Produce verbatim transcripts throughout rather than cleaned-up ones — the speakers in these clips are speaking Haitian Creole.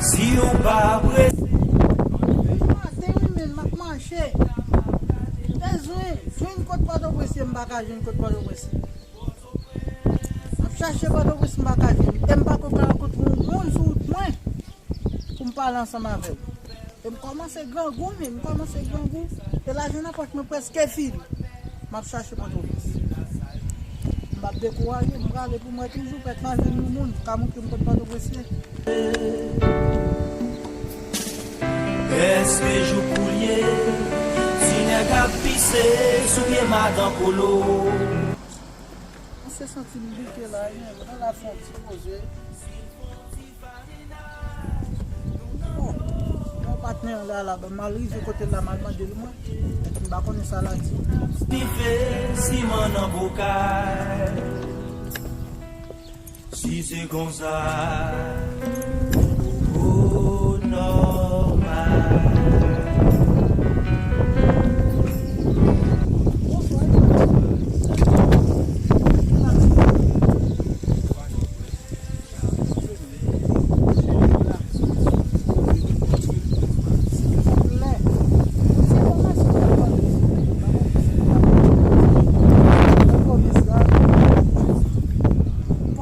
Si w pa prese. Maten wi, men m ap mache. Bezwen jwenn kot Pòtoprens ye, m pa ka jwenn kot Pòtoprens. M ap chache Pòtoprens, m pa ka jwenn. E m pa ko ka rankontre yon moun sou wout mwen pou m pale ansanm avè l. E m kòmanse grangou, men m kòmanse grangou. E lajan nan pòch mwen prèske fini. M ap chache Pòtoprens. M p ap dekouraje, m prale pou mwen toujou, pèt pa jwenn yon moun, ka montre m kot Pòtoprens ye. Èske jou koulye, ti nèg ap pise sou pye madan Kolo? M se santi m bouke la, men m la fè yon ti poze. Bon, yon patnè la, la, m al rive kote l la, m al mande l mwen, epi m pa konnen sa l a di. Li fè siman nan bokal. Si se konsa, ou nòmal.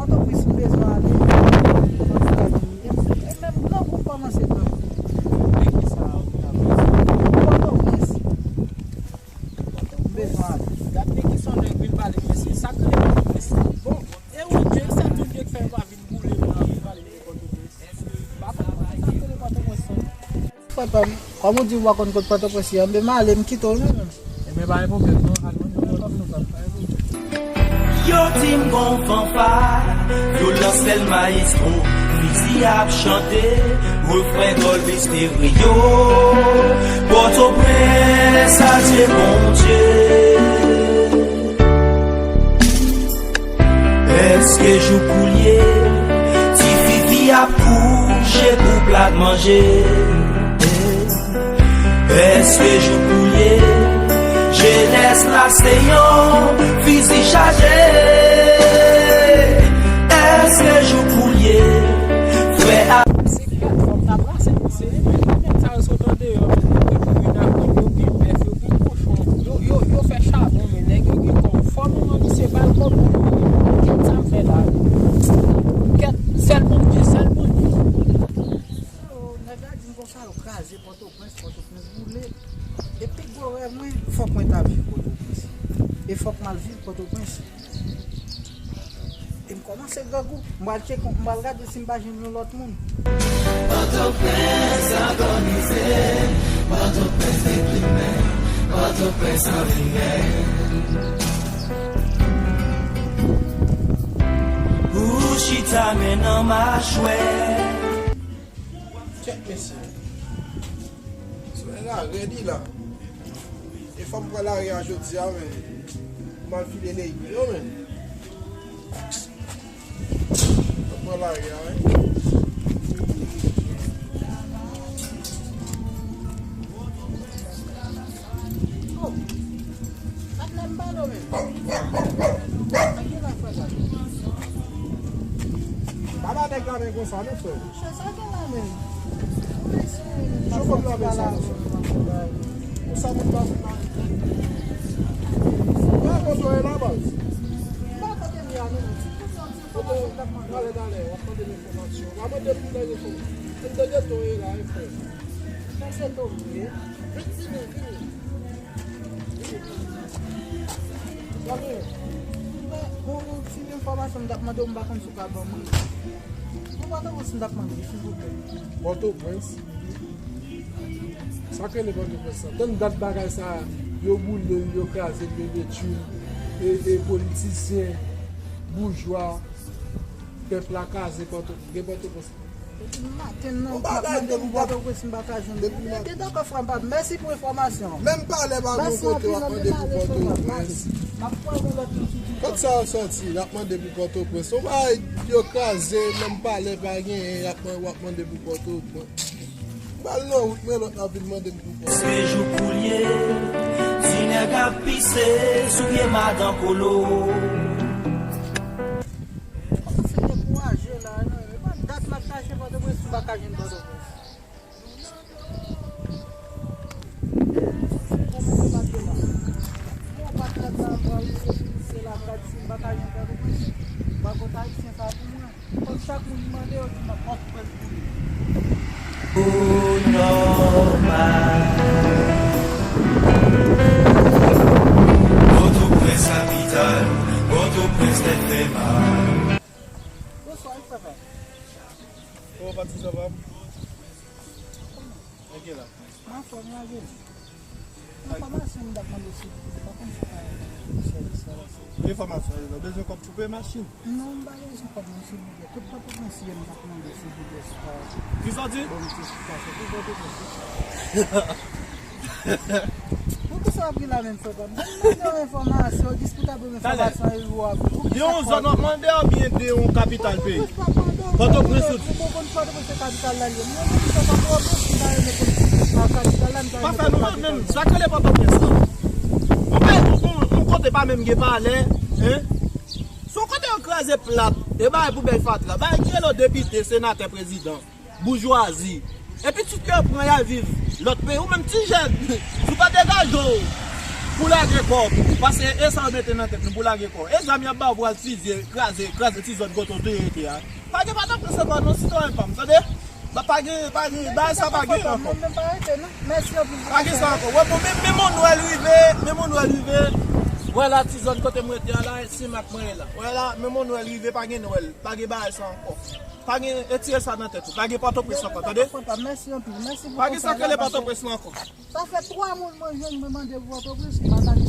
Pòtoprens m bezwen ale. E menm grangou m kòmanse grangou. Pòtoprens. M bezwen ale. Gad nèg ki son nèg vin pale, mesye. Sa k rele Pòtoprens? Bon, e ou, Dye, se Bondye k fè yo pa vin boule moun nan vin pale de Pòtoprens. Pa konn sa k rele Pòtoprens non. Frè pa m, kòm ou di w pa konn kot Pòtoprens ye, anben m ale, m kite w wi menm. Enben pa gen pwoblèm non, al mande yon lòt moun, pa gen pwoblèm. Yo di m gon fanfa, vyolans fè l mayestwo, fizi ap chante, refren dòl estereo. Pòtoprens, adye Bondye. Èske jou koulye, ti fifi ap kouche pou plat manje? Èske jou koulye, jenès la se yon fizi chaje? Èske jou koulye, frè a. Se kèt fòk ta brase pou se, men nèg sa yo sot andeyò, men yo gen komin ak moun, yo gen bèf, yo gen kochon, yo, yo, yo fè chabon, men nèg yo gen kòb. Fò manman misye ba l kòb pou li. Kèt sa m fè la. Kèt, sèl Bondye, sèl Bondye. Yo, nèg la di m konsa, yo kraze Pòtoprens, Pòtoprens boule. E pi gwo rèv mwen, fòk mwen ta viv Pòtoprens. E fòk m al viv Pòtoprens. E m kòmanse grangou. M pral tcheke, m pral gade si m pa jwenn yon lòt moun. Pòtoprens antomize, Pòtoprens deplimen, Pòtoprens anvive. Ou chita men nan machwè. Kèt mesye. Solèy la rèd wi la. E fò m pran lari a jodi a, men. M al file legi yo, men. Fò m pran lari a, wi. Oh. Patnè m pale w menm. Sa gen la frè sa? Pa ba nèg la men konsa non, frè. Monchè, sa gen la menm. Jan kòb la men sa, monchè. Konsa moun pa vin la. Wè kote w ye la, baz. M pa kote m ye a non, menm. Si tout yon ti enfòmasyon m t ap mande. Talè, talè, w ap mande m enfòmasyon. W ap mande m pou dènye enfòmasyon. Dènye to w ye la, wi, frè. Dènye to m ye. Vin, vini, vini. Gade, bon, bon, ti enfòmasyon m t ap mande w, m pa konn si w ka ban mwen. Bon, Pòtoprens m t ap mande w, silvouplè. Pòtoprens? Sa k rele Pòtoprens sa? Tann dat bagay sa, yo boule l, yo kraze l, yo detwi l, e, e politisyen, boujwa, pèp la kraze Pòto-, gen Pòtoprens. Depi maten nan, m ap mande pou Pòtoprens, m pa ka jwenn. Depi maten. Dakò, frè m, pa, mèsi pou enfòmasyon. Menm palè pa gen kote w ap mande pou Pòtoprens. M ap pran yon lòt moun sou TikTok. Kot sa yo sòti? Y ap mande pou Pòtoprens. Yon bagay yo kraze, menm palè pa genyen, y ap, w ap mande pou Pòtoprens. M al nan wout mwen, lòt la vin mande m pou Pòtoprens. Se jou koulye, ti nèg ap pise sou pye madan Kolo. Se dekouraje la, non, e pa dat m ap chache Pòtoprens. pa ka jwenn Pòtoprens. Kòman se pa t la? Mwen pa t la, sa pral se, se la, gad si m pa ka jwenn Pòtoprens. Mwen konn ayisyen sa pou mwen. Fòk chak moun mande yo di m ap Pòtoprens pou li. Ou nòmal. Pòtoprens kapital, Pòtoprens tèt fè mal. Bonswa, wi papa. Kòman w pa di sa, papa? Kòman? Mwen anfòm, lage m. Enfòmasyon m t ap mande silvouplè, pa konn si w ka sèvi sa la, silvouplè. Ki enfòmasyon w bezwen? Kòb pou peye machin? Non, m pa bezwen kòb non, silvouplè. Tout Pòtoprens ye m t ap mande silvouplè, si w ka Kisa w di? Bon, m ti esplikasyon. Tout Pòtoprens ye. Poukisa w ap ri la menm, frè pa m? Mwen mande w enfòmasyon, jis pou ta ban m enfòmasyon e ou ap. Gen yon zòn w ap mande oubyen de yon kapital peyi? Pòtoprens ou di? Ou konn Pòtoprens se kapital la li ye. Mwen menm, sa pa pwoblèm, si m ta renmen konn kapital la, m ta renmen konn kapital la. Pa fè nou menm, sa k rele Pòtoprens lan. Yon peyi, yon, yon kote pa menm gen palè, en? Se yon kote yo kraze plat, e bagay pou bèl fatra. Bagay ki rele w depite, senatè, prezidan. Boujwazi. Epi tout yo pran y al viv lòt peyi. Ou menm ti jèn, si w pa degaje w pou lage kò w, paske e sa yo mete nan tèt nou pou lage kò w. E zam y ap ba w pou al fizye, kraze, kraze ti zòn kote w te rete a. Pa gen Pòtoprens ankò non, sitwayen pa m, tande? Pa, pa gen, pa gen, bagay sa pa gen ankò. Mwen menm pa rete non. Mèsi anpil pou konsèy la. Pa gen sa ankò. Wè, bon, men, men Mòn Nwèl rive, men Mòn Nwèl rive. Wè la, ti zòn kote m rete a la, se mak mwen ye la. Wè la, men Mòn Nwèl rive, pa gen Nwèl, pa gen bagay sa ankò. Pa gen, retire sa nan tèt ou. Pa gen Pòtoprens ankò, tande? Papa, mèsi anpil. Mèsi pou konsèy la. Pa gen sa k rele Pòtoprens la ankò. Sa fè twa moun mwen jwenn mwen mande pou Pòtoprens, m pa ta gen.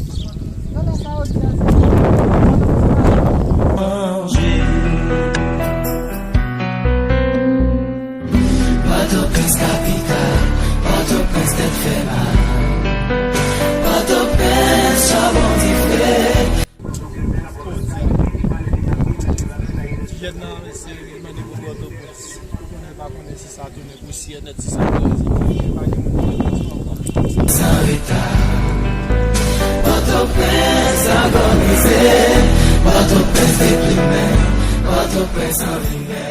Nan lè sa yo di a se Pòtoprens la. Pòtoprens kapital, Pòtoprens tèt fè mal. Pòtoprens chabon dife. Ti jèn nan, mesye, li mande pou Pòtoprens. Ou konnen, pa konnen si sa tounen pousyè nèt, si sa kraze. Pa gen moun ki konn sa ankò. San reta. Pòtoprens agonize. Pòtoprens deplimen. Pòtoprens anvi mè.